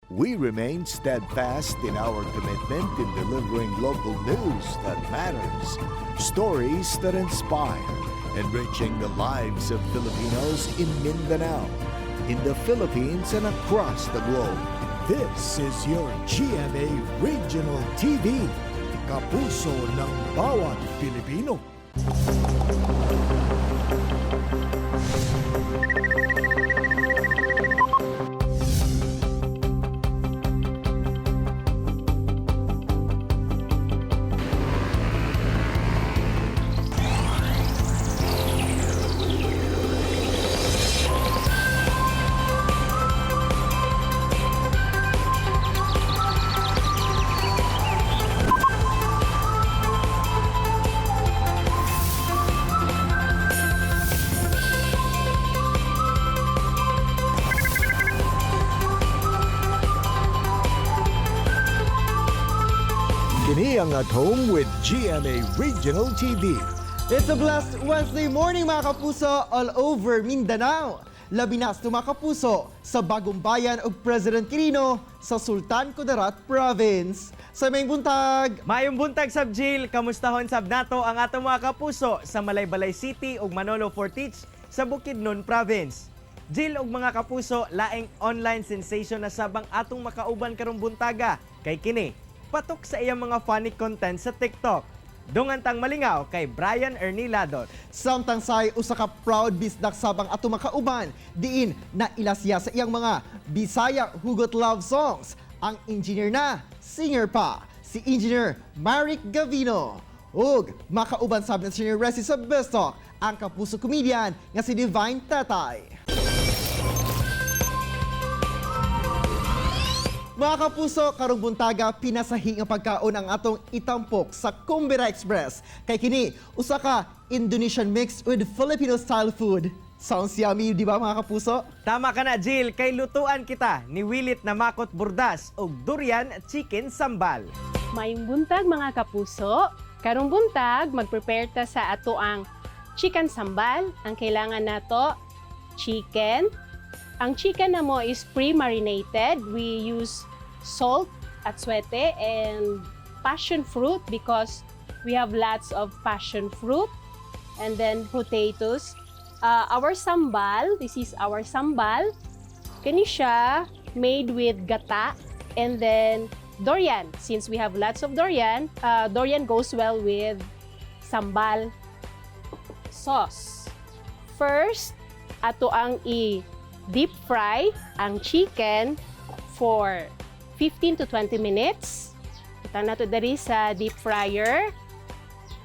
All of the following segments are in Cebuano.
We remain steadfast in our commitment in delivering local news that matters, stories that inspire, enriching the lives of Filipinos in Mindanao, in the Philippines, and across the globe. This is your GMA Regional TV, kapuso ng bawat Pilipino. Kini ang At Home with GMA Regional TV. It's a blessed Wednesday morning, mga kapuso, all over Mindanao. Labi na sa mga kapuso sa Bagong Bayan ug President Quirino sa Sultan Kudarat Province. Sa maayong buntag. Maayong buntag sab, Jill, kamustahon sab nato ang atong mga kapuso sa Malaybalay City ug Manolo Fortich sa Bukidnon Province. Jill ug mga kapuso, laing online sensation na sab ang atong makauban karong buntaga kay kini patok sa iyang mga funny content sa TikTok. Dungan tang malingaw kay Brian Ernie Ladot. Samtang say usa ka proud bisdak sab ang atong makauban diin na ila siya sa iyang mga Bisaya hugot love songs. Ang engineer na, singer pa, si Engineer Maric Gavino. Ug makauban sab na Senior Resi sa Best Talk, ang kapuso comedian nga si Divine Tetay. Mga kapuso, karong buntaga pinasahi nga pagkaon ang atong itampok sa Kumbira Express. Kay kini, usa ka Indonesian mixed with Filipino style food. Sounds yummy, di ba, mga kapuso? Tama ka na, Jill, kay lutuan kita ni Wilit na Makot Burdas ug Durian Chicken Sambal. Maayong buntag, mga kapuso. Karong buntag, mag-prepare ta sa ato ang chicken sambal. Ang kailangan nato, chicken. Ang chicken na mo is pre-marinated. We use salt atsuete and passion fruit because we have lots of passion fruit. And then potatoes. Our sambal, this is our sambal. Kani siya made with gata and then durian. Since we have lots of durian, durian goes well with sambal sauce. First, ato ang i-deep fry ang chicken for 15 to 20 minutes. Butang nato diri sa deep fryer.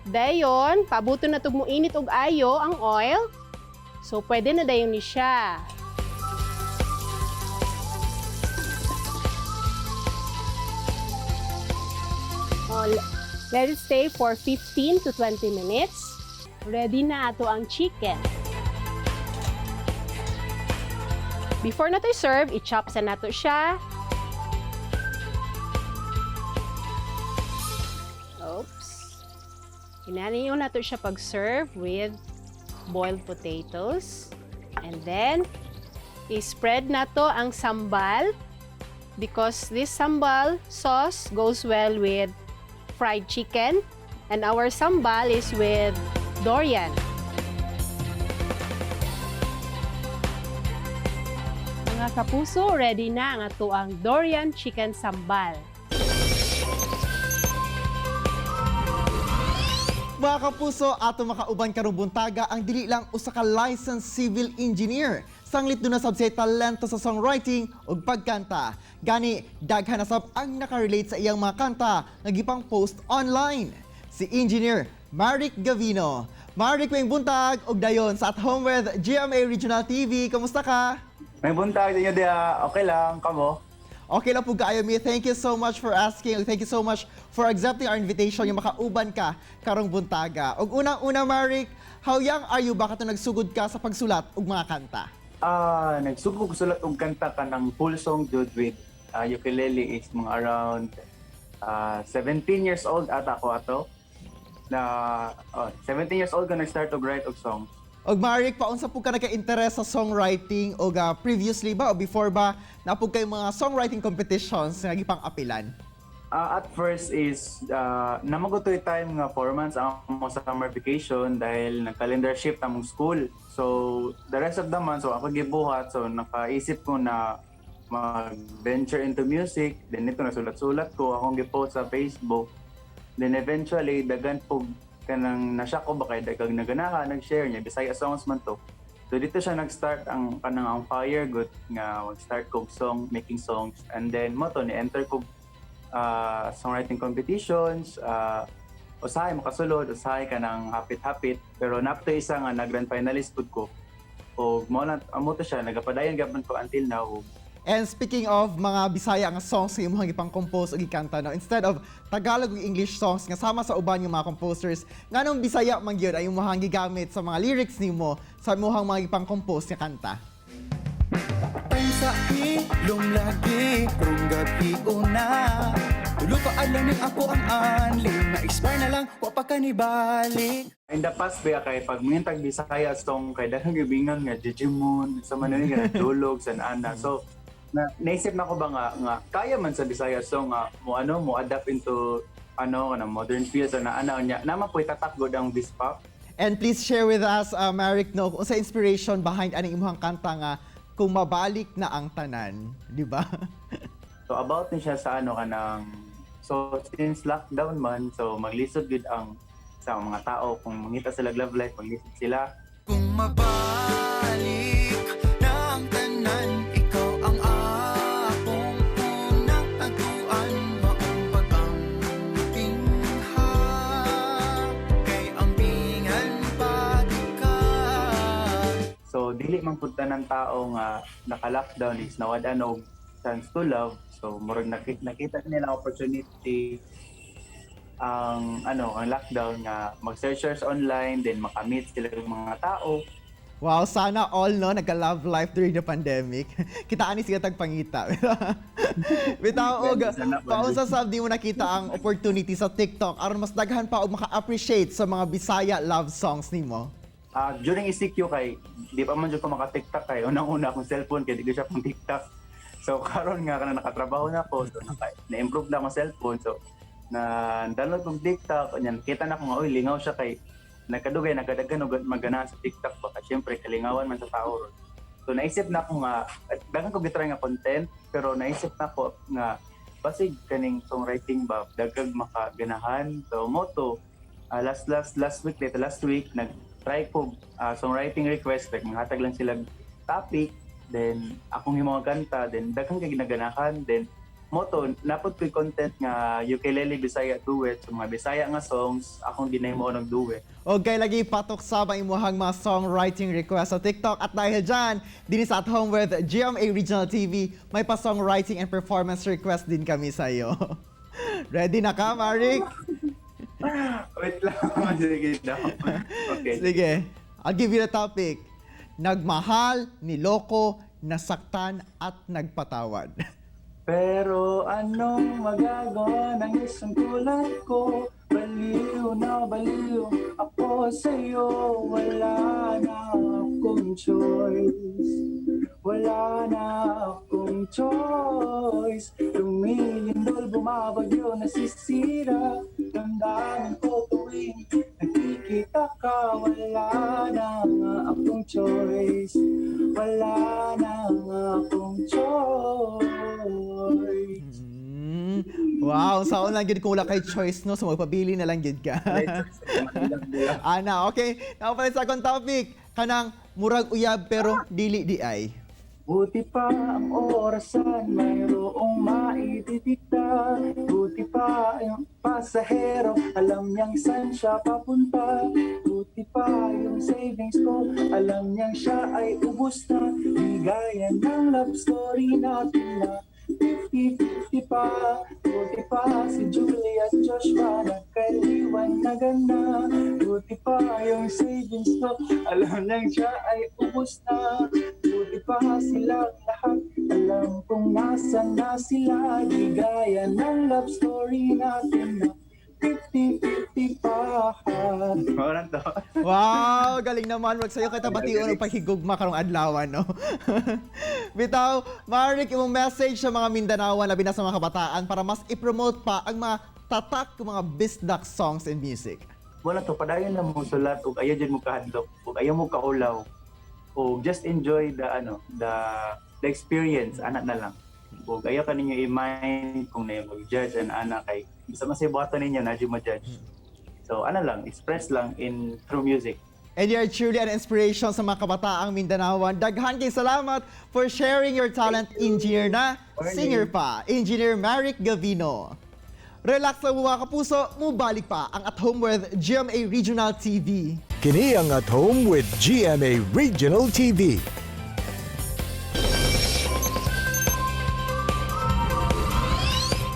Dayon, pabuto na mo init og ayo ang oil. So, pwede na dayon ni siya. Oh, let it stay for 15 to 20 minutes. Ready na ato ang chicken. Before nato i-serve, i-chop sa nato siya. Oops. Inaniyo nato siya pag-serve with boiled potatoes. And then, i-spread nato ang sambal because this sambal sauce goes well with fried chicken and our sambal is with durian. Mga kapuso, ready na ang atoang durian chicken sambal. Mga kapuso, ato makauban karong buntaga ang dili lang usa ka licensed civil engineer. Sanglit duna sab siya talento sa songwriting ug pagkanta. Gani daghan na sab ang nakarelate sa iyang mga kanta nga gipang post online. Si Engineer Maric Gavino. Maric, maayong buntag ug dayon sa At Home with GMA Regional TV. Kamusta ka? Maayong buntag inyo diha. Okay lang, kamo? Okay lang po kaayo mi. Thank you so much for asking. Thank you so much for accepting our invitation yung makauban ka karong buntaga. Ug unang-una, Maric, how young are you ba katong nagsugod ka sa pagsulat og mga kanta? Ah, nagsugod ko sulat og kanta kanang full song jud with ukulele is mga around 17 years old ata ko ato. Na oh, 17 years old ko nag-start og write og song. Og Marik, paunsa po ka nagka-interest sa songwriting o previously ba o before ba naa pod kay mga songwriting competitions nga gipang-apilan? At first is naa man gud to'y time nga 4 months ang among summer vacation dahil nag-calendar shift among school. So the rest of the month, so ako gibuhat, so nakaisip ko na mag-venture into music. Then ito nasulat-sulat ko, akong gipost sa Facebook. Then eventually daghan po kanang nasya ko ba kay daghang naganahan, nag-share niya, Bisaya songs man to. So dito siya nag-start ang kanang ang fire good nga mag-start kog song making songs, and then mo to ni enter kog songwriting competitions, usahay makasulod, usahay kanang hapit-hapit, pero naa to'y isa nga na grand finalist pud ko. Og mo na amo to siya nagapadayon gapon ko until now. And speaking of mga Bisaya nga songs nga imong gipang-compose o gikanta, no, instead of Tagalog ug English songs nga sama sa uban yung mga composers, nganong Bisaya man gyud ay imong gigamit sa mga lyrics nimo sa imong mga gipang-compose nga kanta? Time sa ilong lagi, karong gabi una. Tulo ka adlaw ning ako ang anli. Na-expire na lang, wa pa ka nibalik. In the past ba kay pag mingtag Bisaya song kay daghang gibingan nga Digimon sa man ni nga nagdulog sa ana. So na naisip na ko ba nga kaya man sa Bisaya song nga mo ano mo adapt into ano kanang modern feels na ana niya naman po itatak gud ang Bispop. And please share with us, Marik, no, kung sa inspiration behind aning imong kanta nga "Kung Mabalik na ang Tanan", di ba? So about ni siya sa ano kanang, so since lockdown man, so maglisod gud ang sa mga tao kung mangita sila love life, maglisod sila. Kung mabalik na ang tanan, ikaw ang akong unang tagpuan. Maong pag-amping ha, kay ampingan pa di ka. So dili man pud tanan tao nga naka-lockdown is nawad-an og chance to love. So murag nakita nila opportunity ang ano ang lockdown nga mag-search search online, then makamit sila ng mga tao. Wow, sana all, no, nagka-love life during the pandemic. Kita ani siya tagpangita. Bitaw og Sana ba? paunsa sab di mo nakita ang opportunity sa TikTok aron mas daghan pa og maka-appreciate sa mga Bisaya love songs nimo? Ah, during ECQ kay di pa man jud ko maka-TikTok kay unang-una akong cellphone kay di ko siya pang TikTok. So karon nga kana nakatrabaho na ako, so na-improve na akong cellphone, so na download kong TikTok, nya kita na ko nga, oy, lingaw siya kay nagkadugay nagkadaghan og magana sa TikTok baka syempre kalingawan man sa tao ron. So naisip na ako nga at daghan ko gitry nga content, pero naisip na ko nga basig kaning songwriting ba daghang makaganahan. So mo to last last last week, late last week, nag try ko songwriting request, like manghatag lang sila topic, then akong himo kanta, then daghang kay ginaganahan. Then mo to naa pod ko'y content nga ukulele Bisaya duet, so mga Bisaya nga songs akong ginahimo ng duet. Okay, lagi patok sa ang imuhang mga songwriting request sa TikTok. At dahil dyan, din sa At Home with GMA Regional TV, may pa-songwriting and performance request din kami sa iyo. Ready na ka, Marik? Wait lang, sige daw, okay. Sige, I'll give you the topic. Nagmahal, niloko, nasaktan, at nagpatawad. Pero anong magagawa ng isang tulad ko? Baliw na baliw ako sa'yo. Wala na akong choice. Wala na akong choice. Lumilindol, bumabagyo, nasisira damdamin ko tuwing nakikita ka. Wala na nga akong choice. Wala na nga akong choice. Wow, sa lang gid kung wala kay choice, no, so magpabili na lang gid ka. Ana, okay. Now pala sa akong topic, kanang murag uyab pero dili di ay. Buti pa ang orasan, mayroong maididikta. Buti pa yung pasahero, alam niyang saan siya papunta. Buti pa yung savings ko, alam niyang siya ay ubos na. Di gaya ng love story natin na 50-50 pa. Buti pa si Julie at Joshua, nagkaliwanagan na. Buti pa yung savings ko, alam niyang siya ay ubos na. Buti pa silang lahat, alam kong nasan na sila. Di gaya ng love story natin na 50-50 pa. Mao lang to. Wow, galing naman. Wag sa'yo kita bation og paghigugma karong adlaw, no? Bitaw, Marik, imong message sa mga Mindanaoan, labi na sa mga kabataan, para mas i-promote pa ang mga tatak, mga bisdak songs and music. Wala to, padayon lang mo sulat ug ayaw jud mo kahadlok ug ayaw mo kaulaw ug just enjoy the ano the experience ana na lang, ug ayaw ka ninyo i-mind kung na mag-judge and ana kay basta masay buhaton ninyo na jud mo-judge. So ana lang, express lang in through music. And you are truly an inspiration sa mga kabataang Mindanaoan. Daghan kay salamat for sharing your talent, engineer na, singer pa, Engineer Marik Gavino. Relax lang, mga kapuso, mubalik pa ang At Home with GMA Regional TV. Kini ang At Home with GMA Regional TV.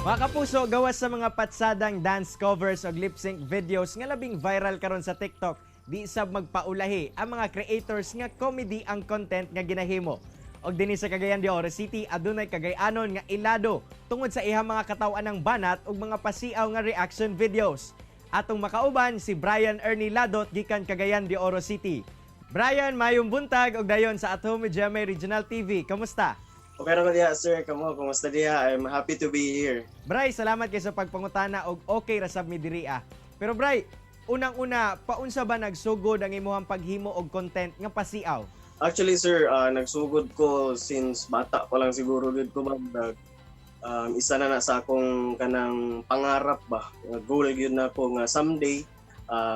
Mga kapuso, gawas sa mga patsadang dance covers o lip sync videos nga labing viral karon sa TikTok, di sab magpaulahi ang mga creators nga comedy ang content nga ginahimo. Og dinhi sa Cagayan de Oro City, adunay Cagayanon nga ilado tungod sa ihang mga kataw-an ng banat ug mga pasiaw nga reaction videos. Atong makauban si Brian Ernie Ladot gikan Cagayan de Oro City. Brian, mayong buntag og dayon sa At Home with GMA Regional TV. Kamusta? Okay ra ko diha, sir. Kamo, kumusta diha? I'm happy to be here. Bray, salamat kay sa pagpangutana og okay ra sab mi diri ah. Pero Bray, unang-una, paunsa ba nagsugod ang imuhang paghimo og content nga pasiaw? Actually, sir, nagsugod ko since bata pa lang siguro gud ko ma'am. Isa na na sa akong kanang pangarap ba. Nga goal gyud na ko nga someday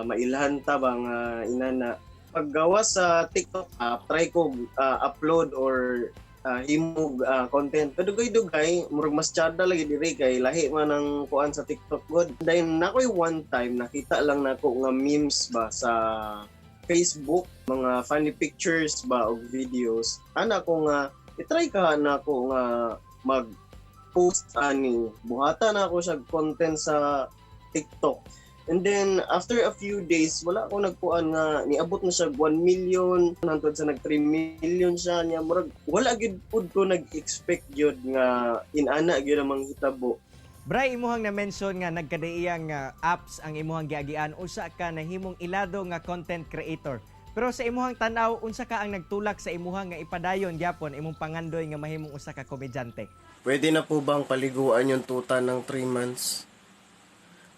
mailhan ta ba nga inana. Paggawa sa TikTok, try ko upload or himog content. Pero dugay-dugay, murag mas tsada lagi diri kay lahi man ang kuan sa TikTok god. Then nakoy one time nakita lang nako nga memes ba sa Facebook, mga funny pictures ba og videos. Ana ko nga i-try ka na ko nga mag-post ani. Buhata na ako siya content sa TikTok. And then after a few days, wala ko nagkuan nga niabot na siya 1 million, hantod sa nag 3 million siya niya. Murag wala gyud pud ko nag-expect gyud nga inana gyud ang manghitabo. Bray, imuhang na-mention nga nagkadaiyang apps ang imuhang giagian usa ka nahimong ilado nga content creator. Pero sa imuhang tan-aw, unsa ka ang nagtulak sa imuhang nga ipadayon gyapon imong pangandoy nga mahimong usa ka komedyante? Pwede na po bang paliguan yung tuta ng 3 months?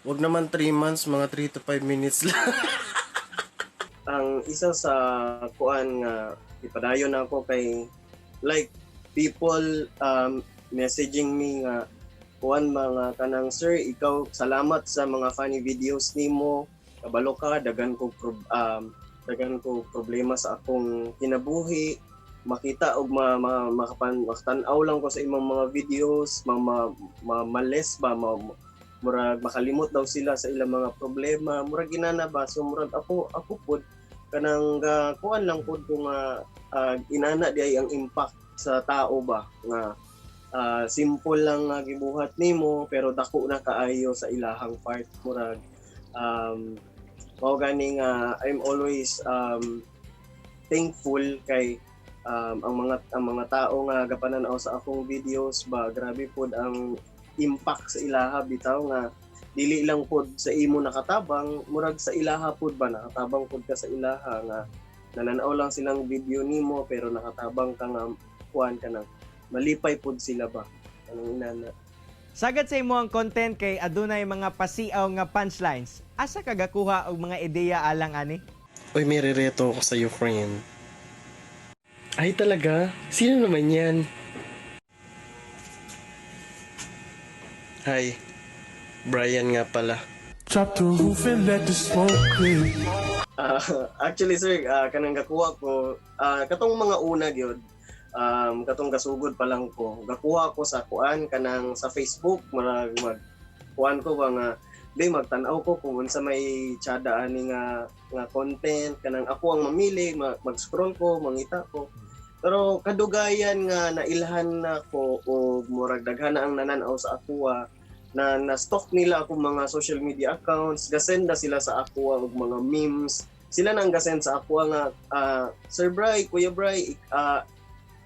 Huwag naman 3 months, mga 3 to 5 minutes lang. Ang isa sa kuan nga ipadayon na ako kay like people messaging me nga kuan mga kanang, "Sir, ikaw, salamat sa mga funny videos nimo, kabalo ka daghan ko problema sa akong kinabuhi, makita og makatan-aw lang ko sa imong mga videos, ma, ma, males ba, murag makalimot daw sila sa ilang mga problema," murag inana ba. So murag ako pod kanang kuan lang pod ko nga inana di ay ang impact sa tao ba nga simple lang nga gibuhat nimo pero dako na kaayo sa ilahang part. Murag mao gani nga I'm always thankful kay ang mga tao nga gapananaw sa akong videos ba, grabe pod ang impact sa ilaha bitaw nga dili lang pod sa imo nakatabang, murag sa ilaha pod ba, nakatabang pod ka sa ilaha nga nananaw lang silang video nimo pero nakatabang ka nga kuan ka nang malipay pod sila ba, anong inana. Sagad sa imuhang content kay adunay mga pasiaw nga punchlines. Asa ka gakuha og mga ideya alang ani? Uy, may rereto ako sa'yo, friend. Ay, talaga? Sino naman yan? Hi. Brian nga pala. Drop the roof and let the smoke clear. Actually, sir, kanang gakuha ko, katong mga una gyud, katong gasugod pa lang ko, gakuha ko sa kuan kanang sa Facebook, marag mag kuan ko ba nga di magtan-aw ko kung unsa may tsada ani nga nga content, kanang ako ang mamili, mag-scroll ko, mangita ko. Pero kadugayan nga nailhan na ko o murag daghan na ang nananaw sa akoa na na-stalk nila akong mga social media accounts, gasend na sila sa ako og mga memes. Sila na ang gasend sa ako nga "Sir Bray, Kuya Bray,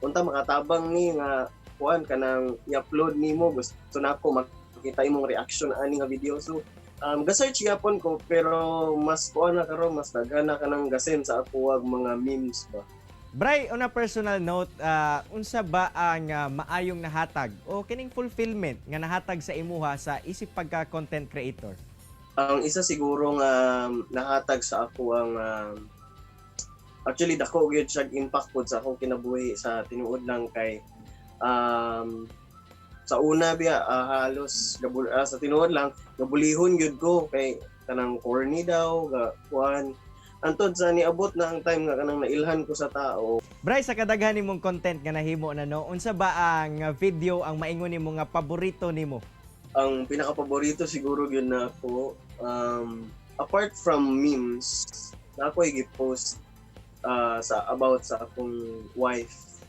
unta makatabang ni nga kuan kanang i-upload nimo, gusto na ako makita imong reaction ani nga video." So Ga-search gyapon ko, pero mas kuan na karon, mas daghan na kanang gasend sa ako og mga memes ba. Bray, on a personal note, unsa ba ang maayong nahatag o kining fulfillment nga nahatag sa imuha sa isip pagka content creator? Ang isa siguro nga nahatag sa ako ang actually dako gyud siya impact pod sa akong kinabuhi sa tinuod lang kay sa una biya halos sa tinuod lang gabulihon gyud ko kay kanang corny daw ga kuan, antod sa niabot na ang time nga kanang nailhan ko sa tao. Bray, sa kadaghan nimong content nga nahimo na, no, unsa ba ang video ang maingon nimo nga paborito nimo? Ang pinakapaborito siguro gyud na ako, apart from memes na ako gi-post sa about sa akong wife,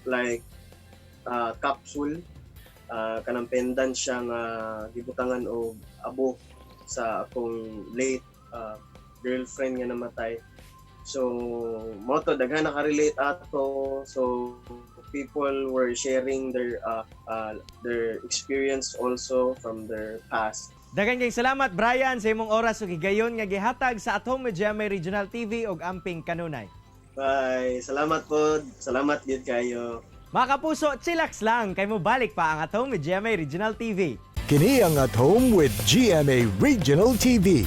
like capsule, kanang pendant siya nga gibutangan og abo sa akong late girlfriend nga namatay. So mo to, daghan nakarelate ato. So people were sharing their experience also from their past. Daghan kay salamat, Brian, sa imong oras ug higayon nga gihatag sa At Home with GMA Regional TV ug Amping Kanunay. Bye. Salamat po. Salamat gid kayo. Mga kapuso, chillax lang kay mobalik pa ang At Home with GMA Regional TV. Kini ang At Home with GMA Regional TV.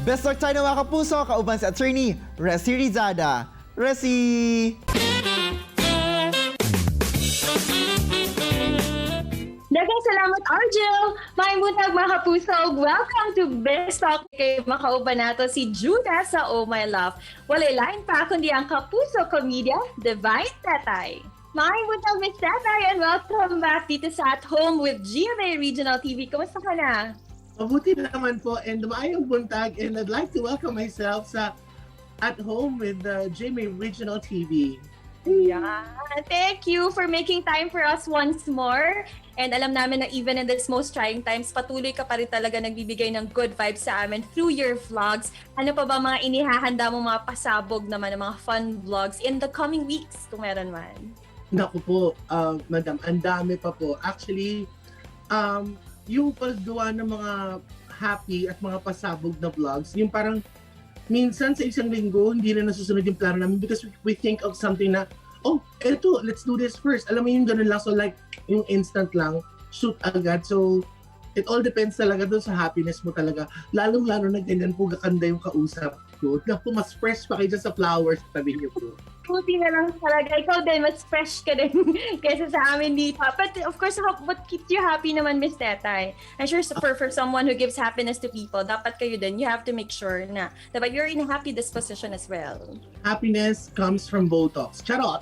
Best talk tayo, mga kapuso, kauban si Attorney Resi Rizada. Resi! Daghang salamat, Argel! Maayong buntag, mga kapuso! Welcome to Best Talk, kay makauban nato si Judah sa Oh My Love. Walay lain pa kundi ang kapuso comedian, Divine Tetay. Maayong buntag, Miss Tetay, and welcome back dito sa At Home with GMA Regional TV. Kumusta ka na? Mabuti naman po and maayong buntag, and I'd like to welcome myself sa At Home with the GMA Regional TV. Yeah. Thank you for making time for us once more. And alam namin na even in this most trying times, patuloy ka pa rin talaga nagbibigay ng good vibes sa amin through your vlogs. Ano pa ba mga inihahanda mo, mga pasabog naman ng mga fun vlogs in the coming weeks, kung meron man? Naku po, madam, ang dami pa po. Actually, yung paggawa ng mga happy at mga pasabog na vlogs, yung parang minsan sa isang linggo, hindi na nasusunod yung plano namin because we think of something na, "Oh, eto, let's do this first." Alam mo yung ganun lang. So like, yung instant lang, shoot agad. So, it all depends talaga doon sa happiness mo talaga. Lalong-lalo na ganyan po gakanda yung kausap ko. Naku, mas fresh pa kayo dyan sa flowers sa tabi niyo po. Buti na lang talaga. Ikaw din, mas fresh ka din kaysa sa amin dito. But of course, what keeps you happy naman, Miss Tetay? I'm sure for someone who gives happiness to people, dapat kayo din, you have to make sure na dapat you're in a happy disposition as well. Happiness comes from Botox. Charot!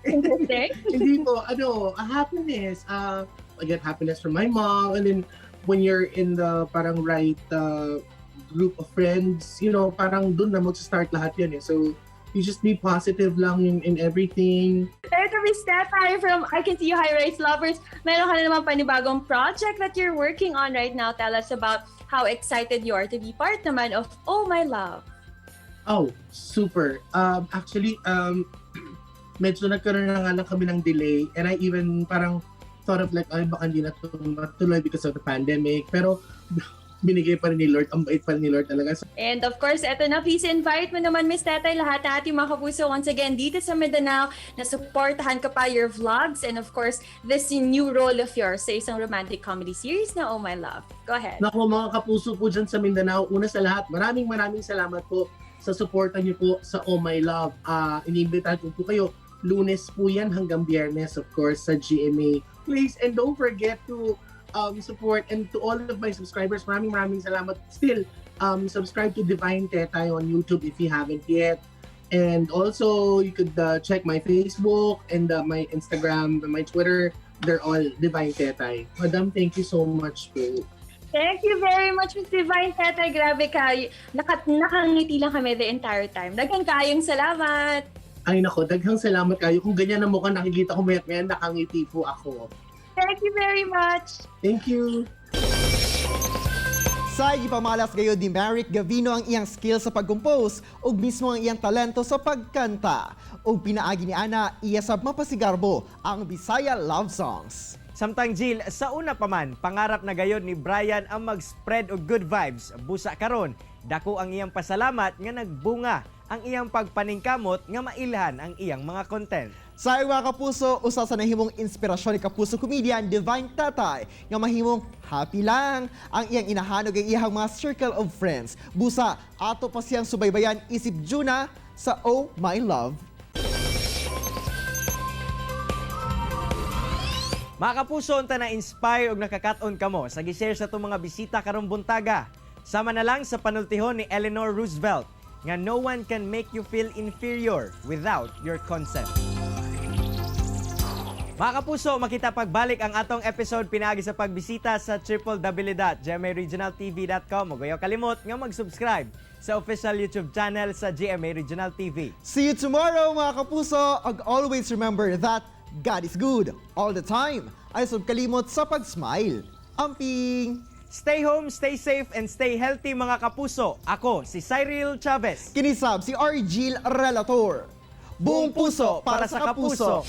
Interesting. Hindi po, ano, happiness. I get happiness from my mom and then when you're in the parang right group of friends, parang dun na mag-start lahat yan eh. So, you just be positive lang in everything. Ito, Miss Tetay from I Can See You High Rise Lovers. Meron ka na naman panibagong project that you're working on right now. Tell us about how excited you are to be part naman of Oh My Love. Oh, super. Actually, medyo nagkaroon na nga lang kami ng delay and I even parang thought of like, ay, baka hindi na ito matuloy because of the pandemic. Pero binigay pa rin ni Lord. Ang bait pa rin ni Lord talaga. So, And of course, eto na, please invite mo naman, Miss Tetay, lahat na ating mga kapuso once again dito sa Mindanao na supportahan ka pa your vlogs and of course, this new role of yours sa isang romantic comedy series na Oh My Love. Go ahead. Naku, mga kapuso po dyan sa Mindanao, una sa lahat, maraming maraming salamat po sa suporta niyo po sa Oh My Love. Iniimbitahan ko po kayo, Lunes po yan hanggang Biyernes, of course, sa GMA. Please, and don't forget to support, and to all of my subscribers, maraming maraming salamat. Still, subscribe to Divine Tetay on YouTube if you haven't yet. And also, you could check my Facebook and my Instagram, and my Twitter. They're all Divine Tetay. Madam, thank you so much po. Thank you very much, Miss Divine Tetay. Grabe ka. Nakangiti lang kami the entire time. Daghang kayong salamat. Ay nako, daghang salamat kayo. Kung ganyan ang mukha nakikita ko mayat maya, nakangiti po ako. Thank you very much. Thank you. Sa Sa gipamalas gayod ni Merrick Gavino ang iyang skill sa pag-compose ug mismo ang iyang talento sa pagkanta. Ug pinaagi ni ana, iya sab mapasigarbo ang Bisaya love songs. Samtang Jill, sa una pa man, pangarap na gayod ni Brian ang mag-spread og good vibes. Busa karon, dako ang iyang pasalamat nga nagbunga ang iyang pagpaningkamot nga mailhan ang iyang mga content. Sa mga kapuso, usa sa nahimong inspirasyon ni kapuso comedian Divine Tatay nga mahimong happy lang ang iyang inahan ug ang iyang mga circle of friends. Busa, ato pa siyang subaybayan isip Juna sa Oh My Love. Mga kapuso, unta na inspire og nakakat-on kamo sa gi-share sa atong mga bisita karong buntaga. Sama na lang sa panultihon ni Eleanor Roosevelt nga no one can make you feel inferior without your consent. Mga kapuso, makita pagbalik ang atong episode pinaagi sa pagbisita sa www.gmaregionaltv.com ug ayaw kalimot nga mag-subscribe sa official YouTube channel sa GMA Regional TV. See you tomorrow, mga kapuso! Ug always remember that God is good all the time. Ayaw sab kalimot sa pag-smile. Amping! Stay home, stay safe, and stay healthy, mga kapuso. Ako si Cyril Chavez. Kini sab si Argil Relator. Buong puso para sa kapuso.